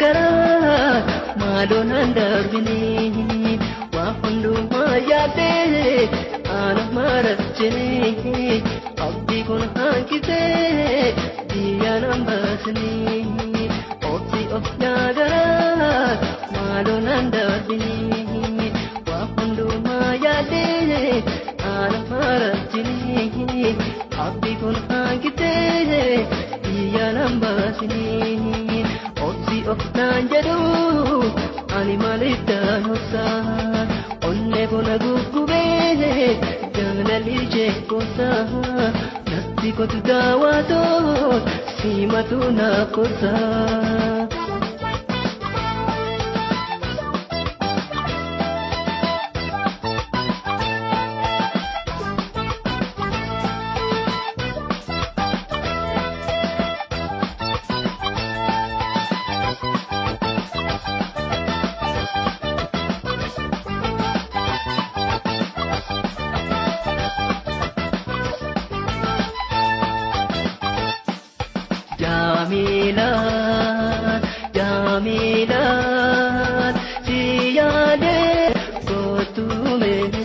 garaa maaloo naan darbinii waa hundumaa yaaddee ana marachini abdii kun hanqisee biyya nan baasinii obsi of garaa maaloo naan darbinii waa hundumaa yaaddee ana marachini abdii kun hanqisee biyya nan baasinii obsi of naan jedhu ani maaliif daanobsa onnee kona guggubee jaalalli ishee gosa natti kotu daawwatoo simatu na kosa. Jamilaan, Jamilaan, si yaade kootu mee na.